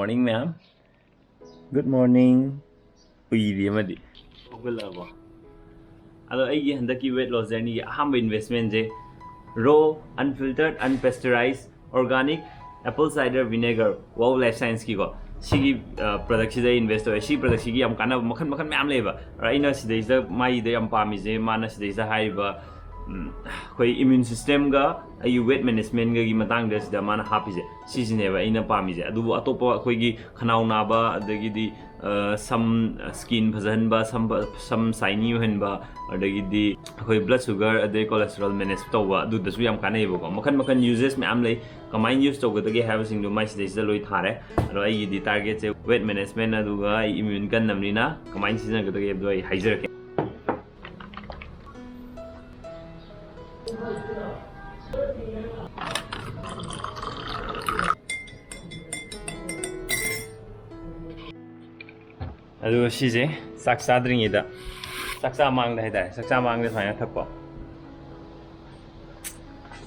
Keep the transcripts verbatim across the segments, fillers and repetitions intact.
Morning, ma'am. Good morning. ꯎꯏꯔꯤ ꯑꯃꯗꯤ꯫ ꯍꯧꯒꯠꯂꯛꯑꯕꯣ? ꯑꯗꯣ ꯑꯩꯒꯤ ꯍꯟꯗꯛꯀꯤ weight loss journeyꯒꯤ ꯑꯍꯥꯟꯕ investmentꯁꯦ raw, unfiltered, unpasteurized, organic apple cider vinegar, Wow Life Scienceꯀꯤꯀꯣ, ꯁꯤꯒꯤ productꯁꯤꯗ ꯑꯩ invest ꯇꯧꯋꯦ꯫ ꯁꯤ productꯁꯤꯒꯤ ꯌꯥꯝ ꯀꯥꯟꯅꯕ ꯃꯈꯜ ꯃꯈꯜ ꯃꯌꯥꯝ ꯂꯩꯌꯦꯕ꯫ ꯑꯗꯣ ꯑꯩꯅ ꯁꯤꯗꯩꯁꯤꯗ ꯃꯥꯒꯤꯗ ꯌꯥꯝ ꯄꯥꯝꯃꯤꯁꯦ, ꯃꯥꯅ ꯁꯤꯗꯩꯁꯤꯗ ꯍꯥꯏꯔꯤꯕ, ꯎꯝ, ꯑꯩꯈꯣꯏ immune systemꯒ ꯑꯩꯒꯤ weight managementꯒꯒꯤ ꯃꯇꯥꯡꯗ ꯁꯤꯗ ꯃꯥꯅ ꯍꯥꯞꯄꯤꯁꯦ, ꯁꯤꯁꯤꯅꯦꯕ ꯑꯩꯅ ꯄꯥꯝꯃꯤꯁꯦ꯫ ꯑꯗꯨꯕꯨ ꯑꯇꯣꯞꯄ ꯑꯩꯈꯣꯏꯒꯤ ꯈꯅꯥꯎ ꯅꯥꯕ, ꯑꯗꯒꯤꯗꯤ, ꯑ, ꯁꯝ, skin ꯐꯖꯍꯟꯕ, ꯁꯝ, ꯁꯝ shiny ꯑꯣꯏꯍꯟꯕ, ꯑꯗꯒꯤꯗꯤ ꯑꯩꯈꯣꯏ blood sugar ꯑꯗꯩ cholesterol manage ꯇꯧꯕ, ꯑꯗꯨꯗꯁꯨ ꯌꯥꯝ ꯀꯥꯟꯅꯩꯌꯦꯕꯀꯣ꯫ ꯃꯈꯟ ꯃꯈꯟ uses ꯃꯌꯥꯝ ꯂꯩ꯫ ꯀꯃꯥꯏꯅ use ꯇꯧꯒꯗꯒꯦ ꯍꯥꯏꯕꯁꯤꯡꯗꯣ ꯃꯥꯏ ꯁꯤꯗꯩꯁꯤꯗ ꯂꯣꯏ ꯊꯥꯔꯦ꯫ ꯑꯗꯣ ꯑꯩꯒꯤꯗꯤ targetꯁꯦ weight management, ꯑꯗꯨꯒ ꯑꯩ immune ꯀꯟꯅꯕꯅꯤꯅ ꯀꯃꯥꯏꯅ ꯁꯤꯖꯤꯟꯅꯒꯗꯒꯦ ꯍꯥꯏꯕꯗꯣ ꯑꯩ ꯍꯥꯏꯖꯔꯛꯀꯦ꯫ ꯑꯗꯨꯒ ꯁꯤꯁꯦ ꯆꯥꯛ ꯆꯥꯗ꯭ꯔꯤꯉꯩꯗ, ꯆꯥꯛ ꯆꯥ ꯃꯥꯡꯗ ꯍꯥꯏꯇꯥꯔꯦ, ꯆꯥꯛ ꯆꯥ ꯃꯥꯡꯗ ꯁꯨꯃꯥꯏꯅ ꯊꯛꯄ꯫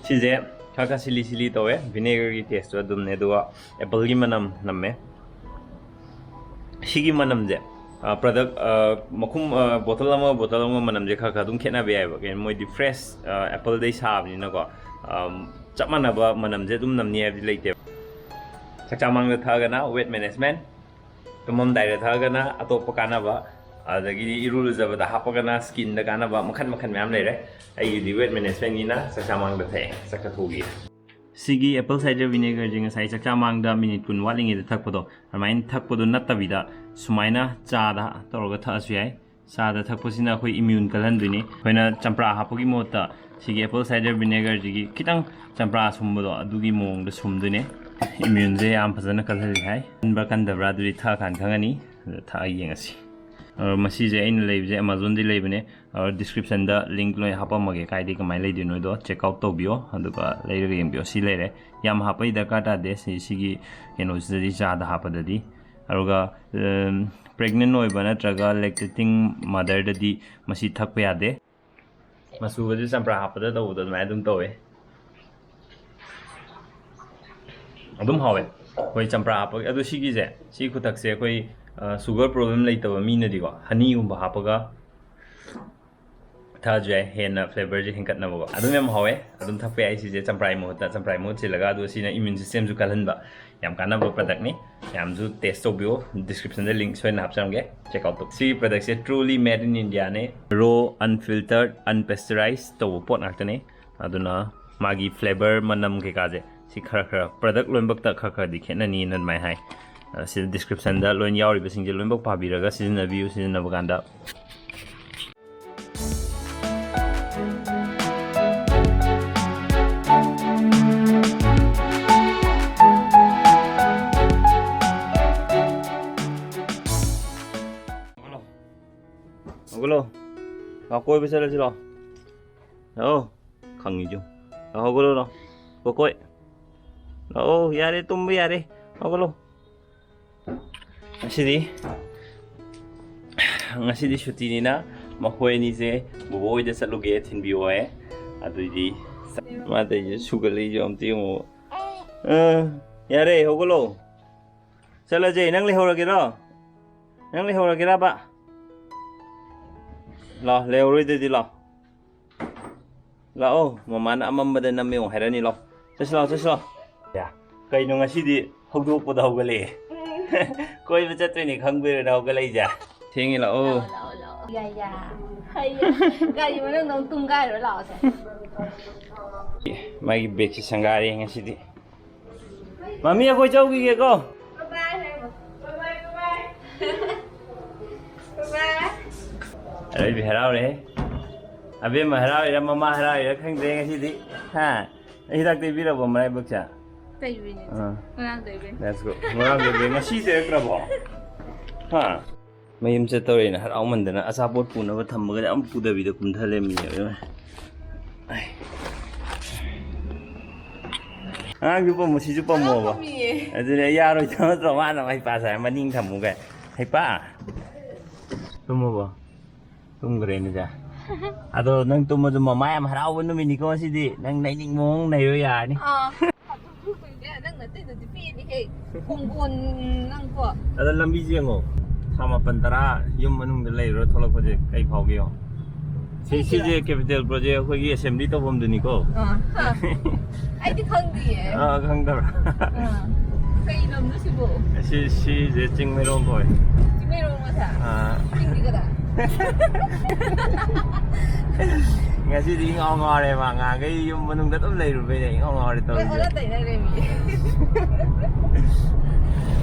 ꯁꯤꯁꯦ ꯈꯔ ꯈꯔ ꯁꯤꯂꯤ ꯁꯤꯂꯤ ꯇꯧꯋꯦ, vinegarꯒꯤ tasteꯇꯣ ꯑꯗꯨꯝꯅꯦ, ꯑꯗꯨꯒ appleꯒꯤ ꯃꯅꯝ ꯅꯝꯃꯦ꯫ ꯁꯤꯒꯤ ꯃꯅꯝꯁꯦ, ꯑ, product, ꯑ, ꯃꯈꯨꯝ, ꯑ, bottle ꯑꯃ, bottle ꯑꯃ ꯃꯅꯝꯁꯦ ꯈꯔ ꯈꯔ ꯑꯗꯨꯝ ꯈꯦꯠꯅꯕ ꯌꯥꯏꯑꯕ꯫ ꯀꯩꯅꯣ, ꯃꯣꯏꯗꯤ fresh, ꯑ, appleꯗꯩ ꯁꯥꯕꯅꯤꯅꯀꯣ, ꯑꯝ, ꯆꯞ ꯃꯥꯟꯅꯕ ꯃꯅꯝꯁꯦ ꯑꯗꯨꯝ ꯅꯝꯅꯤ ꯍꯥꯏꯕꯗꯤ ꯂꯩꯇꯦꯕ꯫ ꯆꯥꯛꯆꯥ ꯃꯥꯡꯗ ꯊꯛꯑꯒꯅ weight management, ꯇꯨꯝꯃꯝꯗꯥꯏꯗ ꯊꯛꯑꯒꯅ ꯑꯇꯣꯞꯄ ꯀꯥꯟꯅꯕ, ꯑꯗꯒꯤꯗꯤ ꯏꯔꯨ ꯂꯨꯖꯕꯗ ꯍꯥꯞꯄꯒꯅ skinꯗ ꯀꯥꯟꯅꯕ, ꯃꯈꯟ ꯃꯈꯟ ꯃꯌꯥꯝ ꯂꯩꯔꯦ꯫ ꯑꯩꯒꯤꯗꯤ weight managementꯒꯤꯅ ꯆꯥꯛꯆꯥ ꯃꯥꯡꯗ ꯊꯛꯑꯦ, ꯆꯥꯛ ꯆꯥꯊꯣꯛꯎꯒꯦ꯫ ꯁꯤꯒꯤ apple cider vinegarꯁꯦ ꯉꯁꯥꯏ ꯆꯥꯛꯆꯥ ꯃꯥꯡꯗ minute ꯀꯨꯟ ꯋꯥꯠꯂꯤꯉꯩꯗ ꯊꯛꯄꯗꯣ, ꯑꯗꯨꯃꯥꯏꯅ ꯊꯛꯄꯗꯣ ꯅꯠꯇꯕꯤꯗ ꯁꯨꯃꯥꯏꯅ ꯆꯥꯗ ꯇꯧꯔꯒ ꯊꯛꯑꯁꯨ ꯌꯥꯏ꯫ ꯆꯥꯗ ꯊꯛꯄꯁꯤꯅ ꯑꯩꯈꯣꯏ immune ꯀꯜꯍꯟꯗꯣꯏꯅꯤ꯫ ꯑꯩꯈꯣꯏꯅ ꯆꯝꯄ꯭ꯔꯥ ꯍꯥꯞꯄꯒꯤ ꯃꯍꯨꯠꯇ ꯁꯤꯒꯤ apple cider vinegarꯁꯤꯒꯤ ꯈꯤꯇꯪ ꯆꯝꯄ꯭ꯔꯥ ꯑꯁꯨꯝꯕꯗꯣ ꯑꯗꯨꯒꯤ ꯃꯑꯣꯡꯗ ꯁꯨꯝꯗꯣꯏꯅꯦ꯫ Immuneꯁꯦ ꯌꯥꯝ ꯐꯖꯅ ꯀꯜꯍꯜꯂꯤ ꯍꯥꯏ꯫ ꯀꯟꯕ꯭ꯔꯥ ꯀꯟꯗꯕ꯭ꯔꯥ ꯑꯗꯨꯗꯤ ꯊꯛꯑꯀꯥꯟꯗ ꯈꯪꯉꯅꯤ꯫ ꯑꯗꯨ ꯊꯛꯑ ꯌꯦꯡꯉꯁꯤ꯫ ꯑ, ꯃꯁꯤꯁꯦ ꯑꯩꯅ ꯂꯩꯕꯁꯦ Amazonꯗꯤ ꯂꯩꯕꯅꯦ꯫ ꯑ, descriptionꯗ link ꯂꯣꯏ ꯍꯥꯞꯄꯝꯃꯒꯦ, ꯀꯥꯏꯗꯩ ꯀꯃꯥꯏꯅ ꯂꯩꯗꯣꯏꯅꯣꯗꯣ check out ꯇꯧꯕꯤꯌꯣ, ꯑꯗꯨꯒ ꯂꯩꯔꯒ ꯌꯦꯡꯕꯤꯌꯣ꯫ ꯁꯤ ꯂꯩꯔꯦ꯫ ꯌꯥꯝ ꯍꯥꯞꯄꯒꯤ ꯗꯔꯀꯥꯔ ꯇꯥꯗꯦ ꯁꯤ, ꯁꯤꯒꯤ ꯀꯩꯅꯣꯁꯤꯗꯗꯤ, ꯆꯥꯗ ꯍꯥꯞꯄꯗꯗꯤ꯫ ꯑꯗꯨꯒ, ꯎꯝ, pregnant ꯑꯣꯏꯕ ꯅꯠꯇ꯭ꯔꯒ lactating motherꯗꯗꯤ ꯃꯁꯤ ꯊꯛꯄ ꯌꯥꯗꯦ꯫ ꯃꯆꯨꯒꯁꯦ ꯆꯝꯄ꯭ꯔꯥ ꯍꯥꯞꯄꯗ ꯇꯧꯕꯗꯣ ꯑꯗꯨꯃꯥꯏꯅ ꯑꯗꯨꯝ ꯇꯧꯋꯦ꯫ ꯑꯗꯨꯝ ꯍꯥꯎꯋꯦ꯫ ꯑꯩꯈꯣꯏ ꯆꯝꯄ꯭ꯔꯥ ꯍꯥꯞꯄꯒꯦ꯫ ꯑꯗꯣ ꯁꯤꯒꯤꯁꯦ, ꯁꯤ ꯈꯨꯊꯛꯁꯦ ꯑꯩꯈꯣꯏ ꯁꯨꯒꯔ ꯄ꯭ꯔꯣꯕ꯭ꯂꯦꯝ ꯂꯩꯇꯕ ꯃꯤꯅꯗꯤꯀꯣ, ꯍꯅꯤꯒꯨꯝꯕ ꯍꯥꯞꯄꯒ ꯊꯛꯑꯁꯨ ꯌꯥꯏ, ꯍꯦꯟꯅ ꯐ꯭ꯂꯦꯕꯔꯁꯦ ꯍꯦꯟꯒꯠꯅꯕꯀꯣ꯫ ꯑꯗꯨꯝ ꯌꯥꯝ ꯍꯥꯎꯋꯦ, ꯑꯗꯨꯝ ꯊꯛꯄ ꯌꯥꯏ ꯁꯤꯁꯦ, ꯆꯝꯄ꯭ꯔꯥꯒꯤ ꯃꯍꯨꯠꯇ, ꯆꯝꯄ꯭ꯔꯥꯒꯤ ꯃꯍꯨꯠ ꯁꯤꯜꯂꯒ꯫ ꯑꯗꯨꯒ ꯁꯤꯅ ꯏꯃ꯭ꯌꯨꯟ ꯁꯤꯁꯇꯦꯝꯁꯨ ꯀꯜꯍꯟꯕ, ꯌꯥꯝ ꯀꯥꯟꯅꯕ ꯄ꯭ꯔꯗꯛꯅꯤ꯫ ꯃꯌꯥꯝꯁꯨ ꯇꯦꯁ ꯇꯧꯕꯤꯌꯣ, ꯗꯤꯁꯀ꯭ꯔꯤꯞꯁꯟꯗ ꯂꯤꯡꯛ ꯁꯣꯏꯗꯅ ꯍꯥꯞꯆꯔꯝꯒꯦ, ꯆꯦꯛ ꯑꯥꯎꯠ ꯇꯧ꯫ ꯁꯤꯒꯤ ꯄ꯭ꯔꯗꯛꯁꯦ truly made in India ꯅꯦ, ꯔꯣ, ꯑꯟꯐꯤꯜꯇꯔ, ꯑꯟꯄꯦꯁꯆꯔꯥꯏꯁ ꯇꯧꯕ ꯄꯣꯠ ꯉꯥꯛꯇꯅꯦ꯫ ꯑꯗꯨꯅ ꯃꯥꯒꯤ ꯐ꯭ꯂꯦꯕꯔ, ꯃꯅꯝ ꯀꯩꯀꯥꯁꯦ ꯁꯤ ꯈꯔ ꯈꯔ, ꯄ꯭ꯔꯗꯛ ꯂꯣꯏꯅꯃꯛꯇ ꯈꯔ ꯈꯔꯗꯤ ꯈꯦꯠꯅꯅꯤꯅ ꯑꯗꯨꯃꯥꯏꯅ ꯍꯥꯏ꯫ ꯑ, ꯁꯤꯗ ꯗꯤꯁꯀ꯭ꯔꯤꯞꯁꯟꯗ ꯂꯣꯏꯅ ꯌꯥꯎꯔꯤꯕꯁꯤꯡꯁꯦ ꯂꯣꯏꯅꯃꯛ ꯄꯥꯕꯤꯔꯒ ꯁꯤꯖꯤꯟꯅꯕꯤꯌꯨ, ꯁꯤꯖꯤꯟꯅꯕ ꯀꯥꯟꯗ꯫ ꯍꯧꯒꯠꯂꯣ꯫ ꯂꯥꯛꯑꯣ, ꯀꯣꯏꯕ ꯆꯠꯂꯁꯤ ꯂꯥꯛꯑꯣ꯫ ꯂꯥꯛꯑꯣ꯫ ꯈꯪꯉꯤꯁꯨ꯫ ꯂꯥꯛꯑꯣ, ꯍꯧꯒꯠꯂꯣ ꯂꯥꯛꯑꯣ꯫ ꯀꯣꯀꯣꯏ꯫ ꯂꯥꯛꯑꯣ, ꯌꯥꯔꯦ, ꯇꯨꯝꯕ ꯌꯥꯔꯦ꯫ ꯍꯧꯒꯠꯂꯣ꯫ ꯉꯁꯤꯗꯤ, ꯉꯁꯤꯗꯤ ꯁꯨꯇꯤꯅꯤꯅ ꯃꯈꯣꯏ ꯑꯅꯤꯁꯦ ꯕꯣꯕꯣ ꯍꯣꯏꯗ ꯆꯠꯂꯨꯒꯦ ꯊꯤꯟꯕꯤꯌꯣ ꯍꯥꯏ꯫ ꯑꯗꯨꯏꯗꯤ ꯃꯥ ꯇꯧꯔꯤꯁꯦ ꯁꯨꯒꯠꯂꯛꯏꯁꯦ ꯑꯝꯇ ꯌꯦꯡꯉꯣ꯫ ꯑ, ꯌꯥꯔꯦ, ꯍꯧꯒꯠꯂꯣ꯫ ꯆꯠꯂꯁꯦ, ꯅꯪ ꯂꯩꯍꯧꯔꯒꯦꯔꯣ? ꯅꯪ ꯂꯩꯍꯧꯔꯒꯦꯔꯕ? ꯂꯥꯛꯑꯣ, ꯂꯩꯍꯧꯔꯣꯏꯗꯣꯏꯗꯤ ꯂꯥꯛꯑꯣ꯫ ꯂꯥꯛꯑꯣ, ꯃꯃꯥꯅ ꯑꯃꯝꯕꯗ ꯅꯝꯃꯦ ꯑꯃꯨꯛ ꯍꯥꯏꯔꯛꯑꯅꯤ, ꯂꯥꯛꯑꯣ꯫ ꯆꯠꯁꯤ ꯂꯥꯛꯑꯣ, ꯆꯠꯁꯤ ꯂꯥꯛꯑꯣ꯫ ꯌꯥ, ꯀꯩꯅꯣ ꯉꯁꯤꯗꯤ ꯍꯧꯗꯣꯛꯄꯗ ꯍꯧꯒꯠꯂꯛꯑꯦ? ꯀꯣꯏꯕ ꯆꯠꯇꯣꯏꯅꯤ ꯈꯪꯕꯩꯔꯣ ꯅꯪ ꯍꯧꯒꯠꯂꯛꯏꯁꯦ? ꯊꯦꯡꯉꯤ, ꯂꯥꯛꯑꯣ꯫ ꯂꯥꯛꯑꯣ, ꯂꯥꯛꯑꯣ, ꯂꯥꯛꯑꯣ꯫ ꯌꯥ, ꯌꯥ꯫ ꯍꯩꯌꯦ꯫ ꯒꯥꯔꯤ ꯃꯅꯨꯡꯗ ꯑꯃꯨꯛ ꯇꯨꯝꯒꯥꯏꯔꯨꯔ ꯂꯥꯛꯑꯣꯁꯦ꯫ ꯃꯥꯒꯤ ꯕꯦꯒꯁꯤ ꯁꯪꯒꯥꯔꯦ ꯉꯁꯤꯗꯤ꯫ ꯃꯃꯤ, ꯑꯩꯈꯣꯏ ꯆꯧꯈꯤꯒꯦꯀꯣ꯫ ꯑꯔꯣꯏꯕꯤ ꯍꯔꯥꯎꯔꯦ꯫ ꯑꯕꯦꯝꯃ ꯍꯔꯥꯎꯔꯤꯔꯥ, ꯃꯃꯥ ꯍꯔꯥꯎꯔꯤꯔꯥ ꯈꯪꯗ꯭ꯔꯦ ꯉꯁꯤꯗꯤ꯫ ꯍꯥ? ꯍꯤꯗꯥꯛ ꯇꯩꯕꯤꯔꯕꯣ ꯃꯔꯥꯏꯕꯛꯁꯦ? ꯇꯩꯕꯤꯅꯦ꯫ ꯑꯥ꯫ ꯉꯔꯥꯡ ꯇꯩꯕꯤꯅꯦ꯫ Let's go. ꯉꯔꯥꯡ ꯇꯩꯕꯤ, ꯉꯁꯤ ꯇꯩꯔꯛꯇ꯭ꯔꯕꯣ? ꯍꯥ? ꯃꯌꯨꯝ ꯆꯠꯇꯧꯔꯦꯅ ꯍꯔꯥꯎꯃꯟꯗꯅ ꯑꯆꯥꯄꯣꯠ ꯄꯨꯅꯕ ꯊꯝꯕꯒꯗꯤ ꯑꯝ ꯄꯨꯗꯕꯤꯗ ꯀꯨꯝꯊ ꯂꯩꯔꯝꯃꯤꯅꯦꯕ꯫ ꯑꯉꯥꯡꯁꯨ ꯄꯝꯃꯣ, ꯁꯤꯁꯨ ꯄꯝꯃꯣꯕ꯫ ꯄꯝꯃꯤꯌꯦ꯫ ꯑꯗꯨꯅꯦ, ꯌꯥꯔꯣꯏꯗꯕ ꯅꯠꯇ꯭ꯔꯣ? ꯃꯥꯅ ꯃꯥꯏ ꯄꯥ ꯁꯥꯏ, ꯃꯅꯤꯡ ꯊꯝꯃꯨ ꯀꯥꯏ꯫ ꯍꯩꯄꯥ꯫ ꯇꯨꯝꯃꯕꯣ? ꯇꯨꯝꯈ꯭ꯔꯦꯅꯦ ꯁꯦ꯫ ꯑꯗꯣ ꯅꯪ ꯇꯨꯝꯃꯁꯨ ꯃꯃꯥ ꯌꯥꯝ ꯍꯔꯥꯎꯕ ꯅꯨꯃꯤꯠꯅꯤꯀꯣ ꯉꯁꯤꯗꯤ꯫ ꯅꯪ ꯅꯩꯅꯤꯡꯕ ꯃꯑꯣꯡ ꯅꯩꯔꯣ ꯌꯥꯔꯅꯤ꯫ ꯑꯥ꯫ ꯅꯪꯅ ꯑꯗꯨꯗꯤ ꯄꯤꯅꯤꯍꯦ꯫ ꯀꯣꯡꯒꯣꯟ ꯅꯪꯀꯣ꯫ ꯑꯗ ꯂꯝꯕꯤꯁꯦ ꯌꯦꯡꯉꯣ꯫ ꯊꯥ ꯃꯥꯄꯟ ꯇꯔꯥ ꯌꯨꯝ ꯃꯅꯨꯡꯗ ꯂꯩꯔꯨꯔ ꯊꯣꯛꯂꯛꯄꯁꯦ ꯀꯩ ꯐꯥꯎꯒꯦ ꯌꯦꯡꯉꯣ꯫ ꯁꯤ, ꯁꯤꯁꯦ capital project ꯑꯩꯈꯣꯏꯒꯤ assembly ꯇꯧꯐꯝꯗꯨꯅꯤꯀꯣ꯫ ꯑꯥ, ꯍꯥ꯫ ꯑꯩꯗꯤ ꯈꯪꯗꯤꯌꯦ꯫ ꯑꯥ, ꯈꯪꯗꯕ꯭ꯔꯥ? ꯑꯥ꯫ ꯀꯩ ꯂꯝꯅꯣ ꯁꯤꯕꯣ? ꯁꯤ, ꯁꯤꯁꯦ ꯆꯤꯡꯃꯩꯔꯣꯡ ꯀꯧꯋꯦ꯫ ꯆꯤꯡꯃꯩꯔꯣꯡ ꯃꯆꯥ? ꯑꯥ꯫ ꯆꯤꯡꯗꯤ ꯀꯗꯥꯏ? ꯉꯁꯤꯗꯤ ꯏꯉꯥꯎ ꯉꯥꯎꯔꯦ ꯃꯥ꯫ ꯉꯍꯥꯟꯈꯩ ꯌꯨꯝ ꯃꯅꯨꯡꯗ ꯑꯗꯨꯝ ꯂꯩꯔꯨꯕꯩꯅꯦ ꯏꯉꯥꯎ ꯉꯥꯎꯔꯦ ꯇꯧꯔꯤꯁꯦ꯫ ꯑꯣꯟꯅ ꯇꯩꯅꯔꯦ ꯃꯤ꯫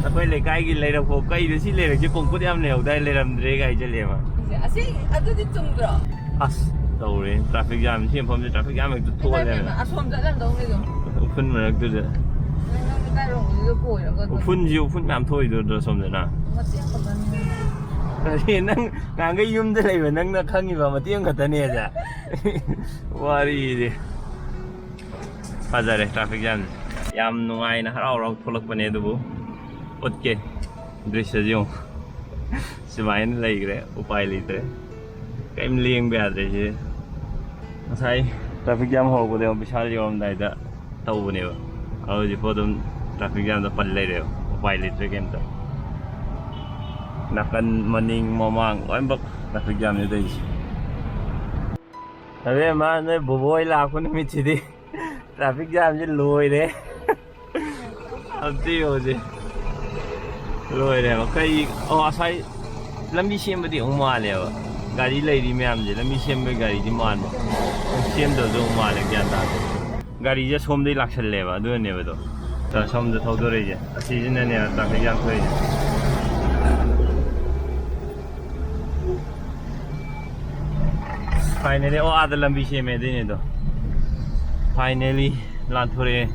ꯑꯩꯈꯣꯏ ꯂꯩꯀꯥꯏꯒꯤ ꯂꯩꯔꯛ ꯐꯥꯎ ꯀꯩꯗ ꯁꯤ ꯂꯩꯔꯛꯁꯦ ꯀꯣꯡꯀꯨꯠ ꯌꯥꯝ ꯂꯩꯍꯧꯗꯥꯏ, ꯂꯩꯔꯝꯗ꯭ꯔꯦ ꯀꯥꯏ ꯆꯠꯂꯦꯕ꯫ ꯑꯁꯤ, ꯑꯗꯨꯗꯤ ꯆꯨꯝꯗ꯭ꯔꯣ? ꯑꯁ, ꯇꯧꯔꯦ traffic jam꯫ ꯁꯤ ꯃꯐꯝꯁꯦ traffic jam ꯍꯦꯛꯇ ꯊꯣꯛꯍꯜꯂꯦ꯫ ꯏꯃꯥ, ꯏꯃꯥ, ꯑꯁꯣꯝ ꯆꯠꯂꯝꯗꯧꯅꯤꯗꯣ꯫ ꯎꯐꯨꯟ ꯃꯔꯛꯇꯨꯗ꯫ ꯅꯪ ꯀꯗꯥꯏꯔꯣꯝꯒꯤꯗꯨꯗ ꯀꯣꯏꯔꯒ ꯑꯗꯨꯝ꯫ ꯎꯐꯨꯟꯁꯤ ꯎꯐꯨꯟ ꯃꯌꯥꯝ ꯊꯣꯛꯏꯗꯣ ꯑꯗꯣ ꯁꯣꯝꯗꯅ꯫ ꯃꯇꯦꯛ ꯈꯛꯇꯅꯤ꯫ ꯑꯗꯨꯗꯤ ꯅꯪ ꯉꯍꯥꯟꯈꯩ ꯌꯨꯝꯗ ꯂꯩꯕ ꯅꯪꯅ ꯈꯪꯉꯤꯕ ꯃꯇꯦꯛ ꯑꯃꯈꯛꯇꯅꯦ ꯑꯗ꯫ ꯋꯥꯔꯤꯗꯤ꯫ ꯐꯖꯔꯦ traffic jam꯫ ꯌꯥꯝ ꯅꯨꯡꯉꯥꯏꯅ ꯍꯔꯥꯎ ꯍꯔꯥꯎ ꯊꯣꯛꯂꯛꯄꯅꯦ ꯑꯗꯨꯕꯨ ꯎꯠꯀꯦ꯫ ꯗ꯭ꯔꯤꯁ꯭ꯌꯁꯤ ꯌꯦꯡꯉꯨ꯫ ꯁꯨꯃꯥꯏꯅ ꯂꯩꯈ꯭ꯔꯦ, ꯎꯄꯥꯏ ꯂꯩꯇ꯭ꯔꯦ꯫ ꯀꯩꯝ ꯂꯦꯡꯕ ꯌꯥꯗ꯭ꯔꯦ ꯁꯤ꯫ ꯉꯁꯥꯏ traffic jam ꯍꯧꯔꯛꯄꯗ ꯌꯦꯡꯉꯨ, ꯕꯤꯁꯥꯜ ꯌꯧꯔꯝꯗꯥꯏꯗ ꯇꯧꯕꯅꯦꯕ꯫ ꯍꯧꯖꯤꯛꯐꯥꯎ ꯑꯗꯨꯝ traffic jamꯗ ꯄꯜ ꯂꯩꯔꯦꯕ꯫ ꯎꯄꯥꯏ ꯂꯩꯇ꯭ꯔꯦ ꯀꯩꯝꯇ꯫ ꯅꯥꯀꯟ ꯃꯅꯤꯡ ꯃꯃꯥꯡ ꯂꯣꯏꯅꯃꯛ traffic jamꯅꯦ ꯇꯧꯔꯤꯁꯦ꯫ ꯑꯕꯦꯝꯃ, ꯅꯣꯏ ꯕꯣꯕꯣꯏ ꯂꯥꯛꯄ ꯅꯨꯃꯤꯠꯁꯤꯗꯤ traffic jamꯁꯤ ꯂꯣꯏꯔꯦ꯫ ꯑꯝꯇ ꯌꯦꯡꯉꯨꯁꯦ꯫ ꯂꯣꯏꯔꯦꯕ꯫ ꯀꯩ, ꯑꯣ, ꯑꯁꯥꯏ ꯂꯝꯕꯤ ꯁꯦꯝꯕꯗꯤ ꯑꯃꯨꯛ ꯃꯥꯜꯂꯦꯕ꯫ ꯒꯥꯔꯤ ꯂꯩꯔꯤ ꯃꯌꯥꯝꯁꯦ ꯂꯝꯕꯤ ꯁꯦꯝꯕꯒꯤ ꯒꯥꯔꯤꯗꯤ ꯃꯥꯟꯕ꯫ ꯁꯦꯝꯗꯕꯁꯨ ꯑꯃꯨꯛ ꯃꯥꯜꯂꯦ, ꯒ꯭ꯌꯥꯟ ꯇꯥꯗꯦ꯫ ꯒꯥꯔꯤꯁꯦ ꯁꯣꯝꯗꯩ ꯂꯥꯛꯁꯜꯂꯦꯕ, ꯑꯗꯨꯅꯅꯦꯕ ꯑꯗꯣ꯫ ꯁꯣꯝꯗ ꯊꯧꯗꯣꯔꯛꯏꯁꯦ꯫ ꯑꯁꯤꯁꯤꯅꯅꯦ traffic jam ꯊꯣꯛꯏꯁꯦ꯫ Finally, ꯑꯣ, ꯑꯥꯗ ꯂꯝꯕꯤ ꯁꯦꯝꯃꯦ ꯑꯗꯨꯏꯅꯦ ꯑꯗꯣ꯫ Finally ꯂꯥꯟꯊꯣꯔꯛꯑꯦ꯫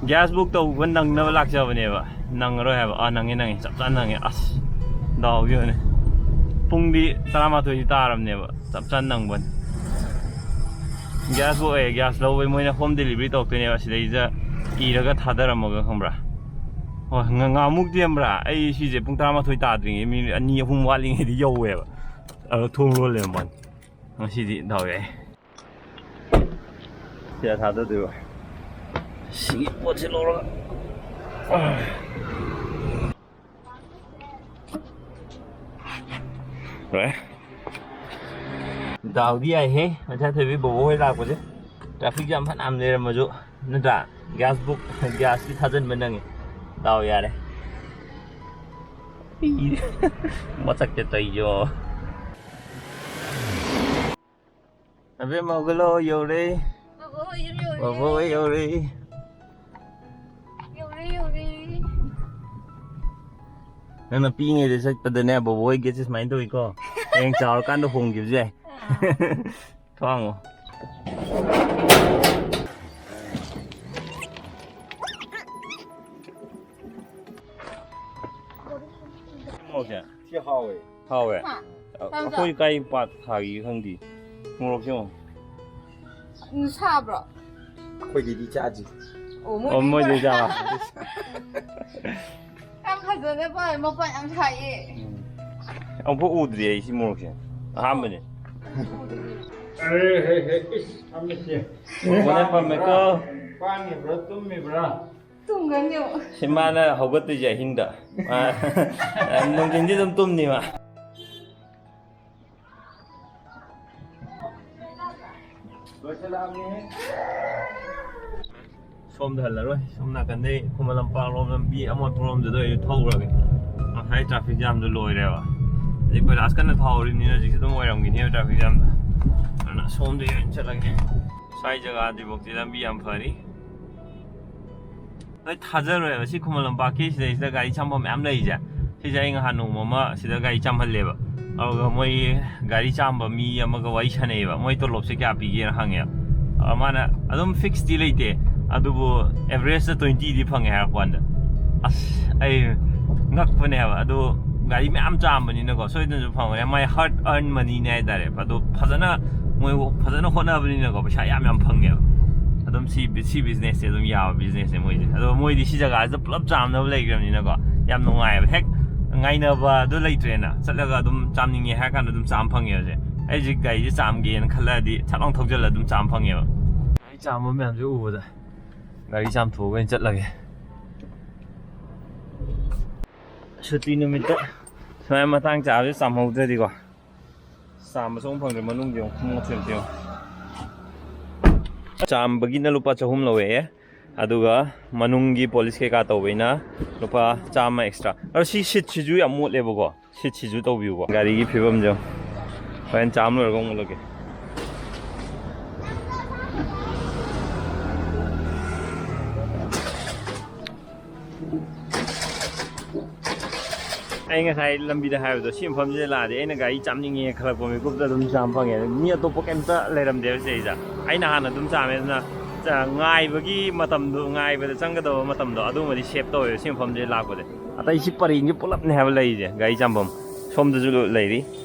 Gas book ꯇꯧꯕ ꯅꯪꯅꯕ ꯂꯥꯛꯆꯕꯅꯦꯕ꯫ ꯅꯪꯉꯔꯣꯏ ꯍꯥꯏꯕ꯫ ꯑꯥ, ꯅꯪꯉꯦ, ꯅꯪꯉꯦ꯫ ꯆꯞ ꯆꯥꯅ ꯅꯪꯉꯦ꯫ ꯑꯁ, ꯗꯥꯎꯒꯤ ꯑꯣꯏꯅ꯫ ꯄꯨꯡꯗꯤ ꯇꯔꯥꯃꯥꯊꯣꯏꯗꯤ ꯇꯥꯔꯕꯅꯦꯕ꯫ ꯆꯞ ꯆꯥꯅ ꯅꯪꯕꯅꯤ꯫ Gas book, ꯑꯦ, gas ꯂꯧꯕꯩ ꯃꯣꯏꯅ home delivery ꯇꯧꯔꯛꯇꯣꯏꯅꯦꯕ꯫ ꯁꯤꯗꯩꯁꯤꯗ ꯏꯔꯒ ꯊꯥꯗꯔꯝꯃꯒ, ꯈꯪꯕ꯭ꯔꯥ? ꯍꯣꯏ, ꯉ-, ꯉꯍꯥꯟꯃꯨꯛꯇꯤ ꯈꯪꯕ꯭ꯔꯥ? ꯑꯩ ꯁꯤꯁꯦ ꯄꯨꯡ ꯇꯔꯥꯃꯥꯊꯣꯏ ꯇꯥꯗ꯭ꯔꯤꯉꯩ minute ꯑꯅꯤ ꯑꯍꯨꯝ ꯋꯥꯠꯂꯤꯉꯩꯗ ꯌꯧꯋꯦꯕ꯫ ꯑꯗꯣ ꯊꯣꯡ ꯂꯣꯜ ꯂꯩꯔꯝꯕꯅꯤ꯫ ꯉꯁꯤꯗꯤ ꯗꯥꯎ ꯌꯥꯏ꯫ ꯁꯤꯗ ꯊꯥꯗꯗꯣꯏꯕ꯫ ꯁꯤꯒꯤ ꯄꯣꯠꯁꯦ ꯂꯧꯔꯒ ꯂꯣꯏꯔꯦ꯫ ꯗꯥꯎꯗꯤ ꯌꯥꯏꯍꯦ, ꯃꯊꯥ ꯊꯣꯏꯕꯤ ꯕꯣꯕꯣ ꯍꯣꯏ ꯂꯥꯛꯄꯁꯦ꯫ ꯇ꯭ꯔꯥꯐꯤꯛ ꯖꯥꯝ ꯐꯅꯌꯥꯝ ꯂꯩꯔꯝꯃꯁꯨ, ꯅꯠꯇ꯭ꯔꯥ? ꯒ꯭ꯌꯥꯁ ꯕꯨꯛ, ꯒ꯭ꯌꯥꯁꯀꯤ ꯊꯥꯖꯤꯟꯕ ꯅꯪꯉꯤ꯫ ꯗꯥꯎ ꯌꯥꯔꯦ꯫ ꯃꯊꯛꯇ ꯇꯩꯌꯣ꯫ ꯑꯕꯦꯝꯃ ꯍꯧꯒꯠꯂꯣ, ꯌꯧꯔꯦ꯫ ꯕꯣꯕꯣ ꯍꯣꯏ ꯌꯨꯝ ꯌꯧꯔꯦ꯫ ꯕꯣꯕꯣ ꯍꯣꯏ ꯌꯧꯔꯦ꯫ ꯌꯧꯔꯦ, ꯌꯧꯔꯦ꯫ ꯅꯪꯅ ꯄꯤꯛꯏꯉꯩꯗ ꯆꯠꯄꯗꯅꯦ, ꯕꯣꯕꯣ ꯍꯣꯏ ꯒꯦꯠꯁꯦ ꯁꯨꯃꯥꯏꯅ ꯇꯧꯏꯀꯣ꯫ ꯍꯌꯦꯡ ꯆꯥꯎꯔꯀꯥꯟꯗ ꯍꯣꯡꯈꯤꯕꯁꯨ ꯌꯥꯏ꯫ ꯑꯥ꯫ ꯊꯣꯡꯉꯣ꯫ ꯃꯣꯔꯣꯛꯁꯦ? ꯁꯤ ꯍꯥꯎꯋꯦ꯫ ꯍꯥꯎꯋꯦ꯫ ꯍꯥ? ꯑ-, ꯇꯥꯡꯖꯥ꯫ ꯑꯩꯈꯣꯏ ꯀꯥꯏ ꯄꯥꯠ ꯊꯥꯒꯦ ꯈꯪꯗꯦ꯫ ꯃꯣꯔꯣꯛꯁꯦ ꯌꯦꯡꯉꯣ꯫ ꯎꯝ, ꯁꯥꯕ꯭ꯔꯣ? ꯑꯩꯈꯣꯏꯗꯗꯤ ꯆꯥꯗ꯭ꯔꯤ꯫ ꯑꯣ, ꯃꯣꯏ ꯑꯣ, ꯃꯣꯏꯗꯤ ꯄꯤꯕ꯭ꯔꯥ? ꯆꯥꯕ꯫ ꯌꯥꯝ ꯐꯖꯅ ꯄꯥꯜꯂꯦ, ꯃꯄꯥꯟ ꯌꯥꯝ ꯁꯥꯏꯌꯦ꯫ ꯎꯝ꯫ ꯑꯃꯨꯛꯐꯥꯎ ꯎꯗ꯭ꯔꯤ ꯑꯩ ꯁꯤ ꯃꯣꯔꯣꯛꯁꯦ꯫ ꯑꯍꯥꯟꯕꯅꯦ꯫ ꯑꯔꯦ, ꯍꯦ, ꯍꯦ, ꯏꯁ, ꯐꯝꯃꯤꯁꯦ꯫ ꯄꯣꯟꯅꯦ ꯄꯝꯃꯦꯀꯣ꯫ ꯄꯥꯡꯉꯤꯕ꯭ꯔꯥ, ꯇꯨꯝꯃꯤꯕ꯭ꯔꯥ? ꯇꯨꯝꯒꯅꯤ ꯑꯃꯨꯛ꯫ ꯁꯤ ꯃꯥꯅ ꯍꯧꯒꯠꯇꯣꯏꯁꯦ ꯑꯍꯤꯡꯗ꯫ ꯃꯥ, ꯅꯨꯡꯊꯤꯟꯗꯤ ꯑꯗꯨꯝ ꯇꯨꯝꯅꯤ ꯃꯥ꯫ ꯂꯣꯏꯁꯤꯜꯂꯛꯑꯕꯅꯤ꯫ ꯁꯣꯝꯗ ꯍꯜꯂꯔꯣꯏ, ꯁꯣꯝ ꯅꯥꯀꯟꯗꯩ ꯈꯨꯃꯟ ꯂꯝꯄꯥꯛ ꯂꯣꯝ ꯂꯝꯕꯤ ꯑꯃꯣꯠꯄ ꯂꯣꯝꯗꯨꯗ ꯑꯣꯏꯅ ꯊꯧꯔꯒꯦ꯫ ꯉꯁꯥꯏ ꯇ꯭ꯔꯥꯐꯤꯛ ꯖꯥꯝꯗꯣ ꯂꯣꯏꯔꯦꯕ꯫ ꯍꯧꯖꯤꯛ ꯀꯣꯏꯂꯥꯁ ꯀꯟꯅ ꯊꯧꯍꯧꯔꯤꯕꯅꯤꯅ ꯍꯧꯖꯤꯛꯁꯨ ꯑꯗꯨꯝ ꯑꯣꯏꯔꯝꯈꯤꯅꯦꯕ ꯇ꯭ꯔꯥꯐꯤꯛ ꯖꯥꯝꯗꯣ꯫ ꯑꯗꯨꯅ ꯁꯣꯝꯗ ꯑꯣꯏꯅ ꯆꯠꯂꯒꯦ꯫ ꯁ꯭ꯋꯥꯏ ꯖꯒꯥꯗꯤꯐꯥꯎꯗꯤ ꯂꯝꯕꯤ ꯌꯥꯝ ꯐꯔꯤ꯫ ꯅꯣꯏ ꯊꯥꯖꯔꯣꯏꯕ, ꯁꯤ ꯈꯨꯃꯟ ꯂꯝꯄꯥꯛꯀꯤ ꯁꯤꯗꯩꯁꯤꯗ ꯒꯥꯔꯤ ꯆꯥꯝꯐꯝ ꯃꯌꯥꯝ ꯂꯩꯔꯤꯁꯦ꯫ ꯁꯤꯁꯦ ꯑꯩ ꯅꯍꯥꯟ ꯅꯣꯡꯃ ꯑꯃ ꯁꯤꯗ ꯒꯥꯔꯤ ꯆꯥꯝꯍꯜꯂꯦꯕ꯫ ꯑꯗꯨꯒ ꯃꯣꯏ ꯒꯥꯔꯤ ꯆꯥꯝꯕ ꯃꯤ ꯑꯃꯒ ꯋꯥꯔꯤ ꯁꯥꯟꯅꯩꯌꯦꯕ, "ꯃꯣꯏ ꯇꯣꯂꯣꯞꯁꯦ ꯀꯌꯥ ꯄꯤꯒꯦꯅ?" ꯍꯪꯉꯦꯕ꯫ ꯑ, ꯃꯥꯅ ꯑꯗꯨꯝ ꯐꯤꯛꯁꯇꯤ ꯂꯩꯇꯦ, ꯑꯗꯨꯕꯨ ꯑꯦꯚꯔꯦꯖꯇ ꯇ꯭ꯋꯦꯟꯇꯤꯗꯤ ꯐꯪꯉꯦ ꯍꯥꯏꯔꯛꯄ ꯀꯥꯟꯗ꯫ ꯑꯁ, ꯑꯩ ꯉꯛꯄꯅꯦꯕ꯫ ꯑꯗꯨ ꯒꯥꯔꯤ ꯃꯌꯥꯝ ꯆꯥꯝꯕꯅꯤꯅꯀꯣ, ꯁꯣꯏꯗꯅꯁꯨ ꯐꯪꯕꯅꯦ꯫ ꯃꯥꯏ ꯍꯥꯔꯗ ꯑꯔꯟ ꯃꯅꯤꯅꯦ ꯍꯥꯏꯇꯥꯔꯦ꯫ ꯑꯗꯣ ꯐꯖꯅ, ꯃꯣꯏ ꯐꯖꯅ ꯍꯣꯠꯅꯕꯅꯤꯅꯀꯣ, ꯄꯩꯁꯥ ꯌꯥꯝ ꯌꯥꯝ ꯐꯪꯉꯦꯕ꯫ ꯑꯗꯨꯝ ꯁꯤ, ꯁꯤ ꯕꯤꯖꯤꯅꯦꯁꯁꯦ ꯑꯗꯨꯝ ꯌꯥꯕ ꯕꯤꯖꯤꯅꯦꯁꯅꯦ ꯃꯣꯏꯁꯦ꯫ ꯑꯗꯣ ꯃꯣꯏꯗꯤ ꯁꯤ ꯖꯒꯥꯁꯤꯗ ꯄꯨꯂꯞ ꯆꯥꯝꯅꯕ ꯂꯩꯈ꯭ꯔꯕꯅꯤꯅꯀꯣ, ꯌꯥꯝ ꯅꯨꯡꯉꯥꯏꯑꯕ꯫ ꯍꯦꯛ ꯉꯥꯏꯅꯕ ꯑꯗꯨ ꯂꯩꯇ꯭ꯔꯦꯅ, ꯆꯠꯂꯒ ꯑꯗꯨꯝ ꯆꯥꯝꯅꯤꯡꯉꯦ ꯍꯥꯏꯔ ꯀꯥꯟꯗ ꯑꯗꯨꯝ ꯆꯥꯝ ꯐꯪꯉꯦꯕꯁꯦ꯫ ꯑꯩꯁꯦ ꯒꯥꯔꯤꯁꯦ ꯆꯥꯝꯒꯦꯅ ꯈꯜꯂꯛꯑꯗꯤ ꯁꯠ ꯂꯥꯎ ꯊꯧꯖꯤꯜꯂ ꯑꯗꯨꯝ ꯆꯥꯝ ꯐꯪꯉꯦꯕ꯫ ꯒꯥꯔꯤ ꯆꯥꯝꯕ ꯃꯌꯥꯝꯁꯦ ꯎꯕꯗ ꯒꯥꯔꯤ ꯆꯥꯝꯊꯣꯛꯑꯒ ꯑꯣꯏꯅ ꯆꯠꯂꯒꯦ꯫ ꯁꯨꯇꯤ ꯅꯨꯃꯤꯠꯇ ꯁꯨꯃꯥꯏꯅ ꯃꯇꯥꯡ ꯆꯥꯕꯁꯦ ꯆꯥꯝꯍꯧꯗ꯭ꯔꯗꯤꯀꯣ, ꯆꯥꯝꯕꯁꯨ ꯑꯃꯨꯛ ꯐꯪꯗ꯭ꯔꯦ꯫ ꯃꯅꯨꯡꯒꯤ ꯑꯃꯨꯛ ꯈꯣꯡꯎꯞꯁꯦ ꯑꯃꯨꯛ ꯌꯦꯡꯉꯨ꯫ ꯆꯥꯝꯕꯒꯤꯅ ꯂꯨꯄꯥ ꯆꯍꯨꯝ ꯂꯧꯋꯦ, ꯑꯗꯨꯒ ꯃꯅꯨꯡꯒꯤ ꯄꯣꯂꯤꯁ ꯀꯩꯀꯥ ꯇꯧꯕꯩꯅ ꯂꯨꯄꯥ ꯆꯥꯝꯃ ꯑꯦꯛꯁꯇ꯭ꯔꯥ꯫ ꯑꯗꯣ ꯁꯤ ꯁꯤꯠꯁꯤꯁꯨ ꯌꯥꯝ ꯃꯣꯠꯂꯦꯕꯀꯣ, ꯁꯤꯠꯁꯤꯁꯨ ꯇꯧꯕꯤꯌꯨꯀꯣ꯫ ꯒꯥꯔꯤꯒꯤ ꯐꯤꯕꯝꯁꯦ ꯍꯣꯔꯦꯟ ꯆꯥꯝ ꯂꯣꯏꯔꯒ ꯑꯃꯨꯛ ꯎꯠꯂꯒꯦ꯫ ꯑꯩ ꯉꯁꯥꯏ ꯂꯝꯕꯤꯗ ꯍꯥꯏꯕꯗꯣ, ꯁꯤ ꯃꯐꯝꯁꯤꯗ ꯂꯥꯛꯑꯗꯤ ꯑꯩꯅ ꯒꯥꯔꯤ ꯆꯥꯝꯅꯤꯡꯉꯦ ꯈꯜꯂꯛꯄ ꯃꯤꯀꯨꯞꯇ ꯑꯗꯨꯝ ꯆꯥꯝ ꯐꯪꯉꯦ꯫ ꯃꯤ ꯑꯇꯣꯞꯄ ꯀꯩꯝꯇ ꯂꯩꯔꯝꯗꯦꯕ ꯁꯤꯗꯩꯗ꯫ ꯑꯩꯅ ꯍꯥꯟꯅ ꯑꯗꯨꯝ ꯆꯥꯝꯃꯦ꯫ ꯑꯗꯨꯅ ꯆ-, ꯉꯥꯏꯕꯒꯤ ꯃꯇꯝꯗꯣ, ꯉꯥꯏꯕꯗ ꯆꯪꯒꯗꯕ ꯃꯇꯝꯗꯣ, ꯑꯗꯨꯃꯗꯤ ꯁꯦꯞ ꯇꯧꯋꯦꯕ ꯁꯤ ꯃꯐꯝꯁꯤꯗ ꯂꯥꯛꯄꯁꯦ꯫ ꯑꯇꯩ ꯁꯤ ꯄꯔꯦꯡꯁꯦ ꯄꯨꯂꯞꯅꯦ ꯍꯥꯏꯕ ꯂꯩꯔꯤꯁꯦ ꯒꯥꯔꯤ ꯆꯥꯝꯐꯝ꯫ ꯁꯣꯝꯗꯁꯨ ꯂꯩꯔꯤ꯫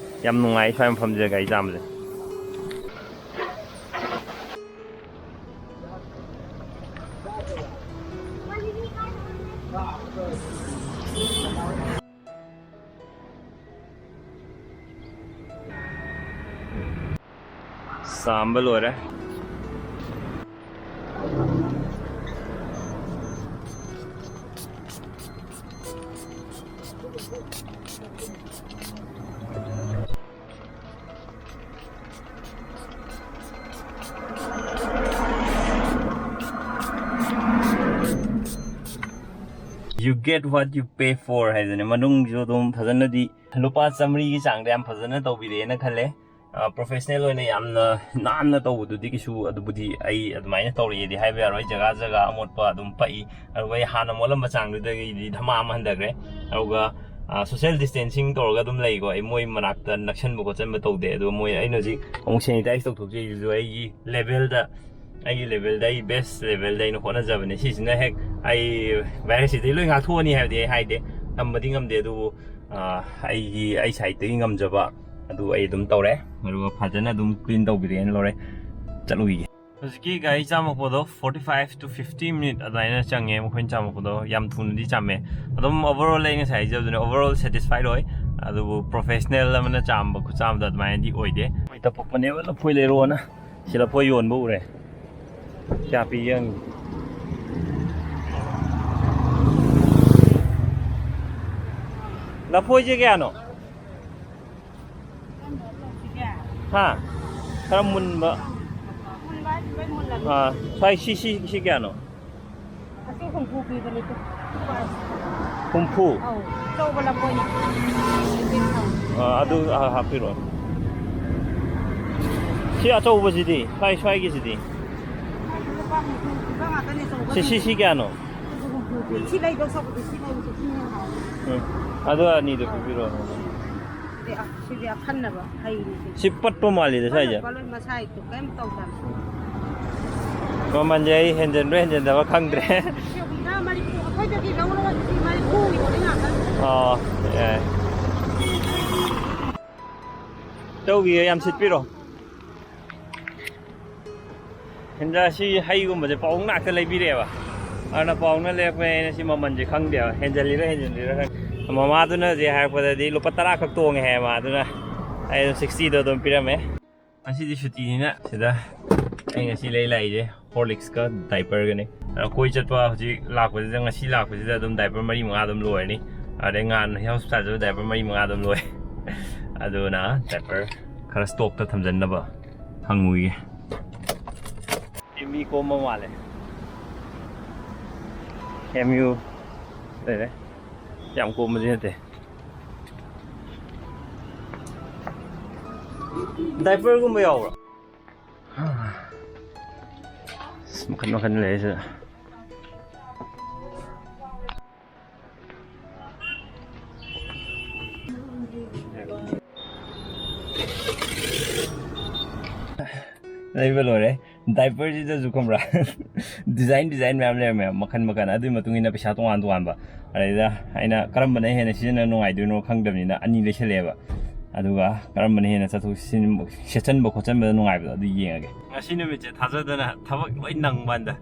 ꯌꯥꯝ ꯅꯨꯡꯉꯥꯏ ꯁ꯭ꯋꯥꯏ ꯃꯐꯝꯁꯤꯗ ꯒꯥꯔꯤ ꯆꯥꯝꯕꯁꯦ꯫ ꯆꯥꯝꯕ ꯂꯣꯏꯔꯦ꯫ You get what you pay for ꯍꯥꯏꯗꯨꯅꯦ꯫ ꯃꯅꯨꯡꯁꯨ ꯑꯗꯨꯝ ꯐꯖꯅꯗꯤ, ꯂꯨꯄꯥ ꯆꯥꯃꯔꯤꯒꯤ ꯆꯥꯡꯗ ꯌꯥꯝ ꯐꯖꯅ ꯇꯧꯕꯤꯔꯦꯅ ꯈꯜꯂꯦ꯫ ꯑ, professional ꯑꯣꯏꯅ ꯌꯥꯝꯅ ꯅꯥꯟꯅ ꯇꯧꯕꯗꯨꯗꯤ ꯀꯩꯁꯨ, ꯑꯗꯨꯕꯨꯗꯤ ꯑꯩ ꯑꯗꯨꯃꯥꯏꯅ ꯇꯧꯔꯛꯑꯦꯗꯤ ꯍꯥꯏꯕ ꯌꯥꯔꯣꯏ꯫ ꯖꯒꯥ ꯖꯒꯥ ꯑꯃꯣꯠꯄ ꯑꯗꯨꯝ ꯄꯛꯏ꯫ ꯑꯗꯨꯒ ꯑꯩ ꯍꯥꯟꯅ ꯃꯣꯠꯂꯝꯕ ꯆꯥꯡꯗꯨꯗꯒꯤꯗꯤ ꯙꯃꯥ ꯑꯃ ꯍꯟꯊꯈ꯭ꯔꯦ꯫ ꯑꯗꯨꯒ, ꯑ, social distancing ꯇꯧꯔꯒ ꯑꯗꯨꯝ ꯂꯩꯀꯣ꯫ ꯑꯩ ꯃꯣꯏ ꯃꯅꯥꯛꯇ ꯅꯛꯁꯟꯕ ꯈꯣꯠꯆꯟꯕ ꯇꯧꯗꯦ꯫ ꯑꯗꯨꯒ ꯃꯣꯏ, ꯑꯩꯅ ꯍꯧꯖꯤꯛ ꯑꯃꯨꯛ sanitize ꯇꯧꯊꯣꯛꯆꯩꯁꯤꯁꯨ ꯑꯩꯒꯤ levelꯗ, ꯑꯩꯒꯤ levelꯗ, ꯑꯩ best levelꯗ ꯑꯩꯅ ꯍꯣꯠꯅꯖꯕꯅꯦ꯫ ꯁꯤꯁꯤꯅ ꯍꯦꯛ ꯑꯩ virusꯁꯤꯗꯩ ꯂꯣꯏ ꯉꯥꯛꯊꯣꯛꯑꯅꯤ ꯍꯥꯏꯕꯗꯤ ꯑꯩ ꯍꯥꯏꯗꯦ, ꯇꯝꯕꯗꯤ ꯉꯝꯗꯦ꯫ ꯑꯗꯨꯕꯨ, ꯑ, ꯑꯩꯒꯤ, ꯑꯩ sideꯇꯒꯤ ꯉꯝꯖꯕ ꯑꯗꯨ ꯑꯩ ꯑꯗꯨꯝ ꯇꯧꯔꯦ꯫ ꯑꯗꯨꯒ ꯐꯖꯅ ꯑꯗꯨꯝ clean ꯇꯧꯕꯤꯔꯦꯅ ꯂꯧꯔꯦ꯫ ꯆꯠꯂꯨꯈꯤꯒꯦ꯫ ꯍꯧꯖꯤꯛꯀꯤ ꯒꯥꯔꯤ ꯆꯥꯝꯃꯛꯄꯗꯣ forty five to fifty minute ꯑꯗꯨꯃꯥꯏꯅ ꯆꯪꯉꯦ ꯃꯈꯣꯏꯅ ꯆꯥꯝꯃꯛꯄꯗꯣ꯫ ꯌꯥꯝ ꯊꯨꯅꯗꯤ ꯆꯥꯝꯃꯦ꯫ ꯑꯗꯨꯝ overall ꯑꯩ ꯉꯁꯥꯏ ꯍꯥꯏꯖꯕꯗꯨꯅꯦ, overall satisfied ꯑꯣꯏ꯫ ꯑꯗꯨꯕꯨ professional ꯑꯃꯅ ꯆꯥꯝꯕ ꯈꯨꯠꯆꯥꯝꯗ ꯑꯗꯨꯃꯥꯏꯅꯗꯤ ꯑꯣꯏꯗꯦ꯫ ꯃꯣꯏ ꯇꯞꯄꯛꯄꯅꯦꯕ ꯂꯐꯣꯏ ꯂꯩꯔꯛꯑꯣꯅ꯫ ꯁꯤ ꯂꯐꯣꯏ ꯌꯣꯟꯕ ꯎꯔꯦ꯫ ꯀꯌꯥ ꯄꯤꯒꯦ ꯍꯪꯉꯤ꯫ ꯂꯐꯣꯏꯁꯦ ꯀꯌꯥꯅꯣ? ꯍꯥ? ꯈꯔ ꯃꯨꯟꯕ꯫ ꯃꯨꯟꯕ ꯍꯥꯏꯁꯤ ꯂꯣꯏ ꯃꯨꯜꯂꯕꯅꯤ꯫ ꯑꯥ, ꯁ꯭ꯋꯥꯏ ꯁꯤ, ꯁꯤ, ꯁꯤ ꯀꯌꯥꯅꯣ? ꯑꯁꯤ ꯍꯨꯝꯐꯨ ꯄꯤꯕꯅꯤ꯫ ꯍꯨꯝꯐꯨ? ꯑꯧ, ꯑꯆꯧꯕ ꯂꯐꯣꯏꯅꯤ꯫ ꯑꯥ, ꯑꯗꯨ, ꯑꯥ, ꯍꯥꯞꯄꯤꯔꯛꯑꯣ꯫ ꯁꯤ ꯑꯆꯧꯕꯁꯤꯗꯤ? ꯁ꯭ꯋꯥꯏ, ꯁ꯭ꯋꯥꯏꯒꯤꯁꯤꯗꯤ? ꯂꯨꯄꯥ ꯍꯨꯝꯐꯨ ꯄꯤꯕ ꯉꯥꯛꯇꯅꯤ ꯑꯆꯧꯕ꯫ ꯁꯤ, ꯁꯤ, ꯁꯤ ꯀꯌꯥꯅꯣ? ꯁꯤ ꯂꯩꯗꯧ ꯁꯔꯨꯛꯄꯨꯗꯤ ꯁꯤ ꯂꯩꯕꯁꯦ ꯁꯤꯅ ꯍꯦꯟꯅ ꯍꯥꯎꯋꯦ꯫ ꯎꯝ꯫ ꯑꯗꯨ ꯑꯅꯤꯗꯣ ꯄꯤꯕꯤꯔꯛꯑꯣ꯫ ꯁꯤꯗꯤ ꯑ-, ꯁꯤꯗꯤ ꯑꯈꯟꯅꯕ ꯍꯩꯅꯤ ꯁꯤ꯫ ꯁꯤ ꯄꯠꯄ ꯃꯥꯜꯂꯤꯗ ꯁ꯭ꯋꯥꯏꯁꯦ꯫ ꯄꯠꯂꯣꯏ, ꯄꯠꯂꯣꯏ, ꯃꯁꯥꯒꯤꯗꯣ ꯀꯩꯝ ꯇꯧꯗꯕꯅꯤ꯫ ꯃꯃꯜꯁꯦ ꯑꯩ ꯍꯦꯟꯖꯟꯕ꯭ꯔꯥ ꯍꯦꯟꯖꯟꯗꯕ꯭ꯔꯥ ꯈꯪꯗ꯭ꯔꯦ꯫ ꯁꯤ ꯍꯨꯝꯗ꯭ꯔꯥ ꯃꯔꯤꯐꯨ, ꯑꯩꯈꯣꯏꯗꯒꯤ ꯂꯧꯔꯒ ꯁꯤ ꯃꯔꯤꯐꯨꯒꯤ ꯌꯣꯜꯂꯤ ꯉꯥꯛꯇꯅꯤ꯫ ꯑꯣ, ꯌꯥꯏ꯫ ꯇꯧꯈꯤꯒꯦ, ꯌꯥꯝ ꯁꯤꯠꯄꯤꯔꯣ꯫ ꯍꯦꯟꯖꯥ ꯁꯤ ꯍꯩꯒꯨꯝꯕꯁꯦ ꯄꯥꯎꯅ ꯉꯥꯛꯇ ꯂꯩꯕꯤꯔꯛꯑꯦꯕ꯫ ꯑꯗꯨꯅ ꯄꯥꯎꯅ ꯂꯩꯔꯛꯄꯅꯦ, ꯑꯩꯅ ꯁꯤ ꯃꯃꯜꯁꯦ ꯈꯪꯗꯦꯕ, ꯍꯦꯟꯖꯜꯂꯤꯔ ꯍꯦꯟꯖꯜꯂꯤꯔ ꯈꯪꯗꯦ꯫ ꯃꯃꯥꯗꯨꯅ ꯍꯧꯖꯤꯛ ꯍꯥꯏꯔꯛꯄꯗꯗꯤ ꯂꯨꯄꯥ ꯇꯔꯥ ꯈꯛ ꯇꯣꯡꯉꯦ ꯍꯥꯏꯌꯦ ꯃꯥꯗꯨꯅ, ꯑꯩ ꯑꯗꯨꯝ ꯁꯤꯛꯁꯇꯤꯗꯣ ꯑꯗꯨꯝ ꯄꯤꯔꯝꯃꯦ꯫ ꯉꯁꯤꯗꯤ ꯁꯨꯇꯤꯅꯤꯅ ꯁꯤꯗ ꯑꯩ ꯉꯁꯤ ꯂꯩ ꯂꯥꯛꯏꯁꯦ ꯍꯣꯔꯂꯤꯛꯁꯀ ꯗꯥꯏꯄꯔꯒꯅꯤ꯫ ꯑꯗꯣ ꯀꯣꯏ ꯆꯠꯄ ꯍꯧꯖꯤꯛ ꯂꯥꯛꯄꯁꯤꯗ, ꯉꯁꯤ ꯂꯥꯛꯄꯁꯤꯗ ꯑꯗꯨꯝ ꯗꯥꯏꯄꯔ ꯃꯔꯤ ꯃꯉꯥ ꯑꯗꯨꯝ ꯂꯣꯏꯔꯅꯤ꯫ ꯑꯗꯩ ꯉꯍꯥꯟ ꯍꯣꯁꯄꯤꯇꯥꯜ ꯆꯠꯄ ꯗꯥꯏꯄꯔ ꯃꯔꯤ ꯃꯉꯥ ꯑꯗꯨꯝ ꯂꯣꯏ꯫ ꯑꯗꯨꯅ ꯗꯥꯏꯄꯔ ꯈꯔ ꯁ꯭ꯇꯣꯛꯇ ꯊꯝꯖꯟꯅꯕ ꯍꯪꯉꯨꯏꯒꯦ꯫ ꯃꯤ ꯀꯣꯝꯕ ꯃꯥꯜꯂꯦ꯫ ꯑꯦꯝ ꯌꯨ ꯂꯩꯔꯦ꯫ ꯌꯥꯝ ꯀꯣꯝꯕꯗꯤ ꯅꯠꯇꯦ꯫ ꯗꯥꯏꯄꯔꯒꯨꯝꯕ ꯌꯥꯎꯕ꯭ꯔꯣ? ꯑꯁ, ꯃꯈꯟ ꯃꯈꯟ ꯂꯩꯔꯦ ꯁꯤꯗ꯫ ꯂꯩꯕ ꯂꯣꯏꯔꯦ꯫ ꯗꯥꯏꯄꯔꯁꯤꯗꯁꯨ ꯈꯪꯕ꯭ꯔꯥ? ꯗꯤꯖꯥꯏꯟ ꯗꯤꯖꯥꯏꯟ ꯃꯌꯥꯝ ꯂꯩꯔꯝꯃꯦ, ꯃꯈꯟ ꯃꯈꯟ꯫ ꯑꯗꯨꯒꯤ ꯃꯇꯨꯡ ꯏꯟꯅ ꯄꯩꯁꯥ ꯇꯣꯉꯥꯟ ꯇꯣꯉꯥꯟꯕ꯫ ꯑꯗꯩꯗ ꯑꯩꯅ ꯀꯔꯝꯕꯅ ꯍꯦꯟꯅ ꯁꯤꯖꯤꯟꯅ ꯅꯨꯡꯉꯥꯏꯗꯣꯏꯅꯣ ꯈꯪꯗꯕꯅꯤꯅ ꯑꯅꯤ ꯂꯩꯁꯜꯂꯛꯑꯦꯕ꯫ ꯑꯗꯨꯒ ꯀꯔꯝꯕꯅ ꯍꯦꯟꯅ ꯆꯠꯊꯣꯛ ꯆꯠꯁꯤꯟ, ꯁꯦꯠꯆꯟꯕ ꯈꯣꯠꯆꯟꯕꯗ ꯅꯨꯡꯉꯥꯏꯕꯗꯣ ꯑꯗꯨ ꯌꯦꯡꯉꯒꯦ꯫ ꯉꯁꯤ ꯅꯨꯃꯤꯠꯁꯦ ꯊꯥꯖꯗꯅ ꯊꯕꯛ ꯂꯣꯏ ꯅꯪꯕ ꯋꯥꯅꯤꯗ꯫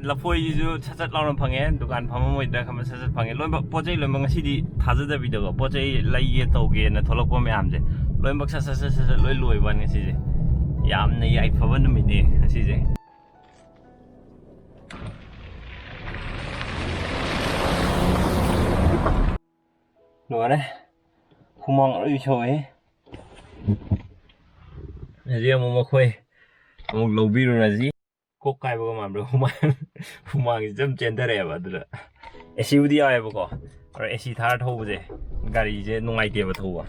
ꯂꯐꯣꯏꯁꯤꯁꯨ ꯁꯠ ꯁꯠ ꯂꯥꯎꯅ ꯐꯪꯉꯦ, ꯗꯨꯀꯥꯟ ꯐꯝꯃꯝꯃꯣꯏꯗ꯭ꯔꯥ ꯈꯟꯕ ꯁꯠ ꯁꯠ ꯐꯪꯉꯦ꯫ ꯂꯣꯏꯅꯃꯛ ꯄꯣꯠ ꯆꯩ ꯂꯣꯏꯅꯃꯛ ꯉꯁꯤꯗꯤ ꯊꯥꯖꯗꯕꯤꯗꯀꯣ, ꯄꯣꯠ ꯆꯩ ꯂꯩꯒꯦ ꯇꯧꯒꯦꯅ ꯊꯣꯛꯂꯛꯄ ꯃꯌꯥꯝꯁꯦ ꯂꯣꯏꯅꯃꯛ ꯁꯠ ꯁꯠ ꯁꯠ ꯁꯠ ꯁꯠ ꯂꯣꯏ ꯂꯣꯏꯕ ꯋꯥꯅꯤ ꯉꯁꯤꯁꯦ꯫ ꯌꯥꯝꯅ ꯌꯥꯏꯐꯕ ꯅꯨꯃꯤꯠꯅꯦ ꯉꯁꯤꯁꯦ꯫ ꯂꯣꯏꯔꯦ꯫ ꯍꯨꯃꯥꯡ ꯂꯣꯏ ꯁꯧꯋꯦ꯫ ꯍꯧꯖꯤꯛ ꯑꯃꯨꯛ ꯃꯈꯣꯏ ꯑꯃꯨꯛ ꯂꯧꯕꯤꯔꯨꯔꯁꯤ꯫ ꯀꯣꯛ ꯀꯥꯏꯕꯒ ꯃꯥꯟꯕ꯭ꯔꯥ? ꯍꯨꯃꯥꯡ, ꯍꯨꯃꯥꯡꯁꯤ ꯑꯗꯨꯝ ꯆꯦꯟꯊꯔꯛꯑꯦꯕ꯫ ꯑꯗꯨꯗ ꯑꯦ ꯁꯤꯕꯨꯗꯤ ꯌꯥꯎꯋꯦꯕꯀꯣ, ꯑꯗꯣ ꯑꯦ ꯁꯤ ꯊꯥꯔ ꯊꯧꯕꯁꯦ ꯒꯥꯔꯤꯁꯦ ꯅꯨꯡꯉꯥꯏꯇꯦꯕ ꯊꯧꯕ꯫